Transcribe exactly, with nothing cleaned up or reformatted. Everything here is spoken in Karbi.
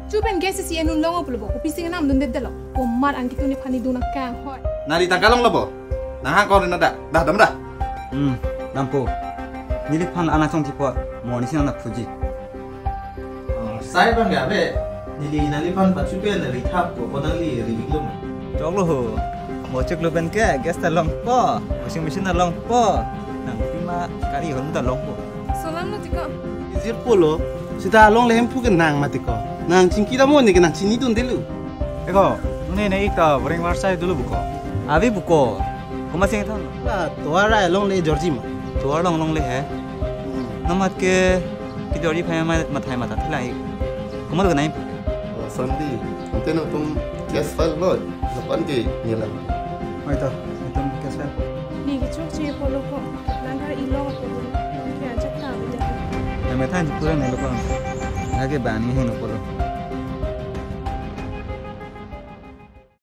Chupen gas isi enun long pulo bo, kopi si ngenam dunde delo. Komat an kitu nephan nidun nangkanghoi. Nari tangka longlo bo. Nang hang kor na da. Dah, dam dah. Hmm, dampo. Neliphan la-an achong chipot. Mo nisi nang phuji. Oh, sai bang ya be. Neli nangliphan pachupe na rithap ko, ko nangli ribik lo ma? Choklo ho. Mo choklo pen ke, gas ta longpo, washing machine ta longpo. Nang pima kari hon ta longpo. Solam lo tiko. Ijir pulo, sita along le Hemphu ke nang mati ko. Nang chingki dam mo ne ke nang chinidun delu. Eko, nune ne ik ta boring war sai dulu buko. Abi buko. Komat si ngethan? La, tovar ai along le Georgie ma. Tovar along along le he. Hmm. Namat ke, ke Georgie phai ma, mathai mata thilai. Komat ke nai. Oh, Sandy, ante nangtum case file lo, lapu-an ke nyelang. Oi to, nangtum case file. Ne kechokche pulo ko, nang kar ilo pulo, ke ajak ta beda. Nang methan kurang ne lo ko. Lake bani heno pulo.